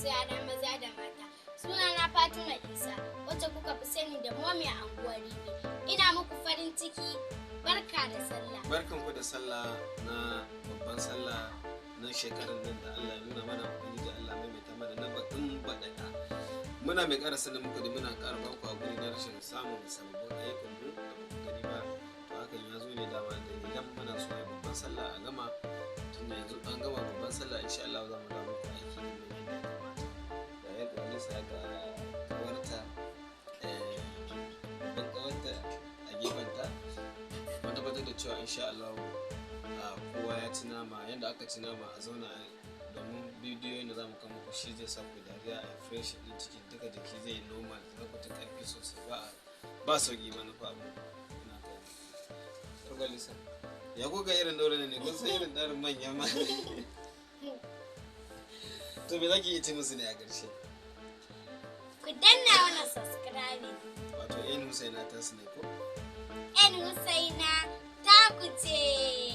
Masoyana maza da mata. Sunana Fatima Isa, wacce kuka fi sani da Momi a anguwar Rimi. Ina muku farin ciki, barka da sallah. Barkanku da sallah na babban sallah na shekarar nan da Allah ya nuna mana. Ubangiji Allah maimaita mana na baɗin baɗaɗa. Muna mai ƙara sanin muku da muna ƙara ba ku hakuri na rashin samun sababbin ayyukan mu da ba ku gani ba. To hakan ya zo ne dama dalilan muna so a yi babban sallah a gama. Tunda yanzu an gama babban sallah, insha Allah za mu dawo muku aiki kamar yadda ya kamata. Ga yadda Alisa, ga kawarta, babban kawarta a gefenta. Mun tabbatar da cewa insha Allah kowa ya ci nama yadda aka ci nama a zauna domin bidiyoyin da za mu kama muku shi zai sa ku dariya a fresh din cikin duka jiki zai yi normal, za ku ta karfi sosai, ba ba sauki manufa abu ina kai. Turbalisa, ya kuka irin daurin ne? Kun san irin daurin manya ma. To me zaki iya ce musu ne a ƙarshe? Ku danna mana subscribing. Wato yan Husaina ta su ne ko? ‘Yan Husaina ta ku ce.